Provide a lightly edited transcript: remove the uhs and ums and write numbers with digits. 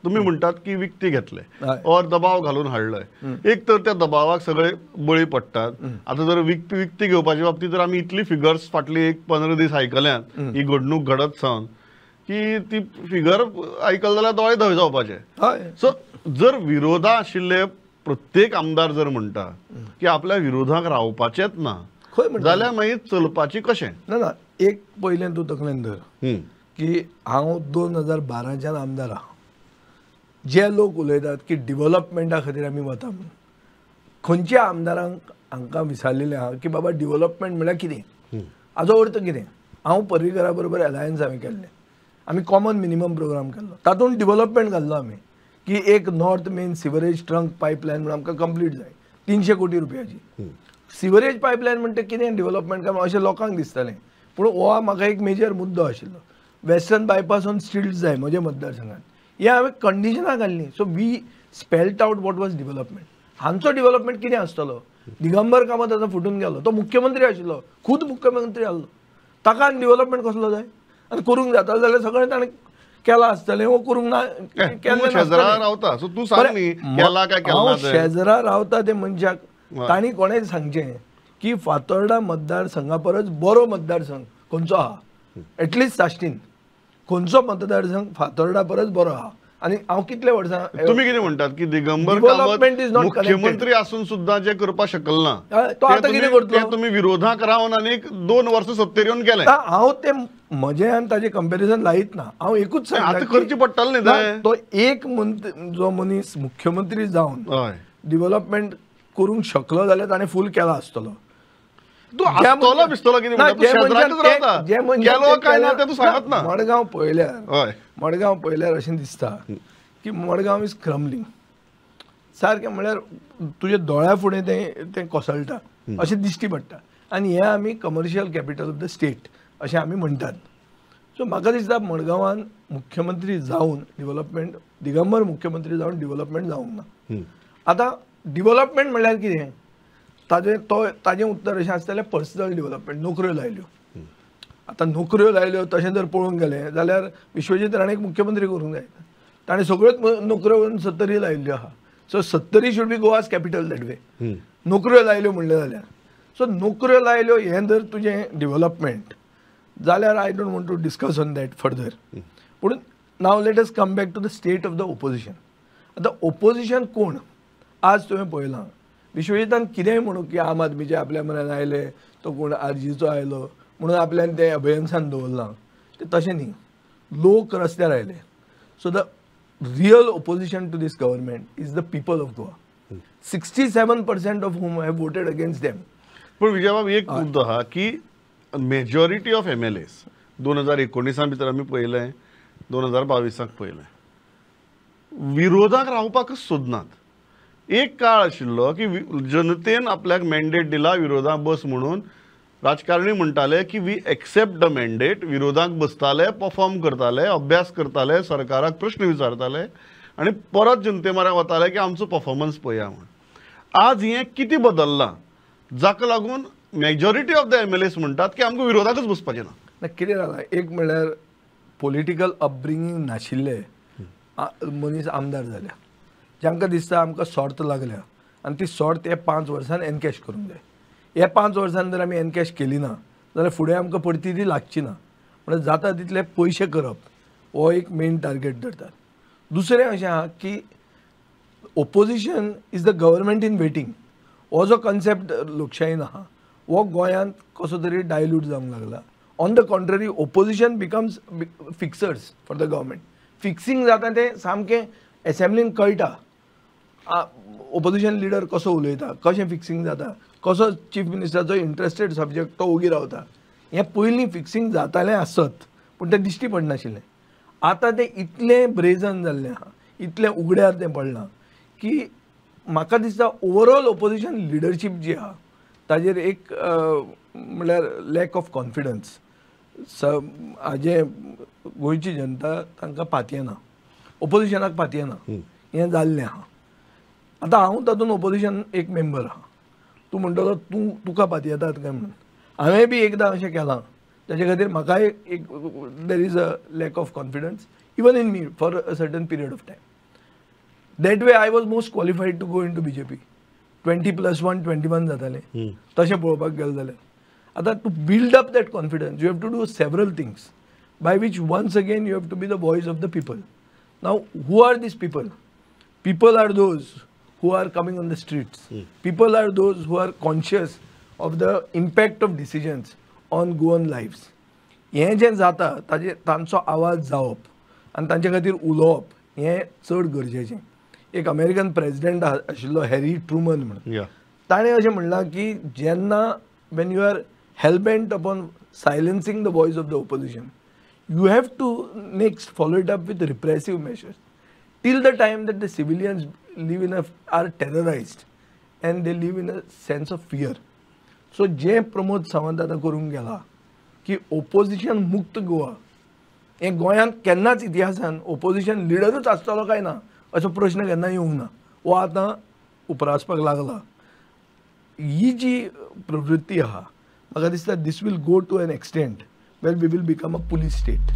तुम्ही म्हणतात की विकती घेतले और दबाव घालून हाडलंय, एक तर त्या दबावाक सगळे बळी पडटात। आतां जर विकती घेवपाच्या बाबतीत जर आमी इतली फिगर्स फाटली एक 15 दीस आयकल्यात ही घडणूक घडत सावन की ती फिगर आयकल जाल्यार दोळे धवे जावपाचे। सो जर विरोधा आशिल्ले प्रत्येक आमदार जर म्हणटा की आपल्या विरोधाक रावपाचेच ना जाल्यार मागीर चलपाची कशें? ना ना, एक पयलें तूं तकलेन धर की हांव 2012च्यान आमदार आहा। जे लोक उलयतात की डिवलपमेंटा खातीर आमी वता म्हणून, खंयच्या आमदारांक हांकां विचारलेलें आहा की बाबा डिवलपमेंट म्हळ्यार कितें, हाजो अर्थ कितें? हांव पर्रीकरा बरोबर एलायन्स हांवें केल्लें, आमी कॉमन मिनिमम प्रोग्राम केल्लो, तातूंत डिवलपमेंट घाल्लो आमी की एक north main sewerage trunk pipeline म्हणून आमकां कंप्लीट जाय 300 कोटी रुपयाची सिवरेज पायपलायन म्हणटा कितें डिवलपमेंट काय अशें लोकांक दिसतालें, पूण हो म्हाका एक मेजर मुद्दो आशिल्लो। वेस्टर्न बायपास ऑन स्टिल्ट जाय म्हज्या मतदारसंघात, हे हांवें कंडिशनां घाल्लीं। So we spelt out what was development. हांचो डिवलपमेंट कितें आसतलो? दिगंबर कामत आतां फुटून गेलो, तो मुख्यमंत्री आशिल्लो, खूद मुख्यमंत्री आहलो, ताका डिवलपमेंट कसलो जाय? आनी करूंक जाता जाल्यार सगळें ताणें केलां आसतलें, वो करूंक ना केलें। हांव शेजरा रावता ते मनशाक तांणी कोणें सांगचें की फातोर्डा मतदारसंघा परस बरो मतदारसंघ खंयचो आहा, एटलिस्ट साश्टीन खंयचो मतदारसंघ फातोर्डा परस बरो आहा। आनी हांव कितले वर्सां तुमी कितें म्हणटात की दिगंबर कामत मुख्यमंत्री आसून सुद्दां जे करपाक शकल ना तो आतां कितें करतलो? तुमी विरोधाक रावन आनी 2 वर्सां सत्तेर येवन गेले। हांव ते म्हजें आनी ताजें कंपेरिजन लायत ना, हांव एकूच सांगता आतां करचें पडटलें न्ही। तो एक जो मनीस मुख्यमंत्री जावन डिवलपमेंट करूंक शकलो जाल्यार ताणें फूल केला आसतलो। मडगांव पळयल्यार, मडगांव पळयल्यार अशें दिसता की मडगांव is क्रम्बलिंग, सारकें म्हळ्यार तुज्या दोळ्या फुडें तें कोसळटा अशें दिश्टी पडटा। आनी हें आमी commercial capital of the state अशें आमी म्हणटात। सो म्हाका दिसता मडगांवान मुख्यमंत्री जावन डिवलपमेंट, दिगंबर मुख्यमंत्री जावन डिवलपमेंट जावंक ना। आतां डिवलपमेंट म्हणल्यार कितें? ताजें तो ताजें उत्तर अशें आसतलें पर्सनल डिवलपमेंट, नोकऱ्यो लायल्यो। आतां नोकऱ्यो लायल्यो तशें जर पळोवंक गेलें जाल्यार विश्वजीत राणेक मुख्यमंत्री करूंक जाय, ताणें सगळ्योच नोकऱ्यो करून 70 लायिल्ल्यो आहा। So 70 should be Goa's capital that way, नोकऱ्यो लायल्यो म्हणलें जाल्यार। सो नोकऱ्यो लायल्यो हें जर तुजें डिवलपमेंट जाल्यार I don't want to discuss on that further. पूण now let us come back to the state of the opposition. आतां ओपोजिशन कोण आज तुवें पळयलां, विश्वजितान कितेंय म्हणू की आम आदमीचे आपल्या मनान आयले, तो कोण आरजीचो आयलो म्हणून आपल्यान तें अभयन्सान दवरलां, तें तशें न्ही, लोक रस्त्यार आयले। So the real opposition to this government is the people of Goa, 67% of whom have voted against them. पूण विजयबाब एक मुद्दो आहा की मेजॉरिटी ऑफ MLAs 2019 भितर आमी पळयलें, 2022 पळयलें, विरोधाक रावपाकच सोदनात। एक काळ आशिल्लो की जनतेन आपल्याक मॅन्डेट दिला विरोधाक बस म्हणून, राजकारणी म्हणटाले की we accept the mandate, विरोधाक बसताले, परफॉर्म करताले, अभ्यास करताले, सरकाराक प्रश्न विचारताले आनी परत जनते म्हऱ्यान वताले की आमचो परफॉर्मन्स पळया म्हूण। आज हें कितें बदल्लां जाका लागून मेजॉरिटी ऑफ the MLAs म्हणटात की आमकां विरोधाकच बसपाचें ना? ना, कितें जालां, एक म्हणल्यार पॉलिटिकल अपब्रिंगींग नाशिल्ले मनीस आमदार जाल्या, जांकां दिसता आमकां सॉर्त लागल्या आनी ती सॉर्त ह्या 5 वर्सान एनकॅश करूंक जाय। ह्या 5 वर्सान जर आमी एनकॅश केली ना जाल्यार फुडें आमकां परती ती लागची ना, म्हणल्यार जाता तितले पयशे करप हो एक मेन टार्गेट धरतात। दुसरें अशें आहा की opposition is the government in waiting, हो जो कन्सेप्ट लोकशायेन आहा हो गोंयांत कसो तरी डायल्यूट जावंक लागला। On the contrary opposition becomes fixers for the government. Fixing जाता तें सामकें एसेंब्लीन कळटा, ओपोजिशन लिडर कसो उलयता, कशें फिक्सिंग जाता, कसो चीफ मिनिस्टराचो इंट्रस्टेड सब्जेक्ट तो ओगी रावता। हें पयलीं फिक्सिंग जातालें आसत पूण तें दिश्टी पडनाशिल्लें, आतां तें इतलें ब्रेजन जाल्लें आहा, इतलें उगड्यार तें पडलां की म्हाका दिसता ओवरऑल ओपोजिशन लिडरशीप जी आहा ताजेर एक म्हणल्यार लॅक ऑफ कॉन्फिडन्स हाजें गोंयची जनता तांकां पातयेना, ओपोजिशनाक पातयेना, हें जाल्लें आहा। आतां हांव तातूंत ओपोजिशन एक मेंबर आहा, तूं म्हणटलो तूं तुका पातयेतात काय म्हणून, हांवें बी एकदां अशें केलां, ताजे खातीर म्हाकाय एक there is a lack of confidence even in me for a certain period of time. That way I was most qualified to go into BJP. 20+1 21 जातालें तशें पळोवपाक गेलें जाल्यार. आतां to build up that confidence you have to do several things by which once again you have to be the voice of the people. Now who are these people? People are those who are coming on the streets. People are those who are conscious of the impact of decisions on Goan lives. हें जें जाता ताजे तांचो आवाज जावप आनी तांचे खातीर उलोवप हें चड गरजेचें. एक अमेरिकन प्रेजिडेंट आशिल्लो हॅरी ट्रुमन म्हणून, ताणें अशें म्हणलां की जेन्ना when you are hellbent upon silencing the voice of the opposition, you have to next follow it up with repressive measures till the time that the civilians live in a are terrorized and they live in a sense of fear. So जे प्रमोद सावंत आतां करूंक गेला की opposition मुक्त गोवा, हें गोंयांत केन्नाच इतिहासान opposition लिडरूच आसतलो काय ना असो प्रश्न केन्ना येवंक ना, हो आतां उप्रासपाक लागला. ही जी प्रवृत्ती आहा म्हाका दिसता this will go to an extent where we will become a police state.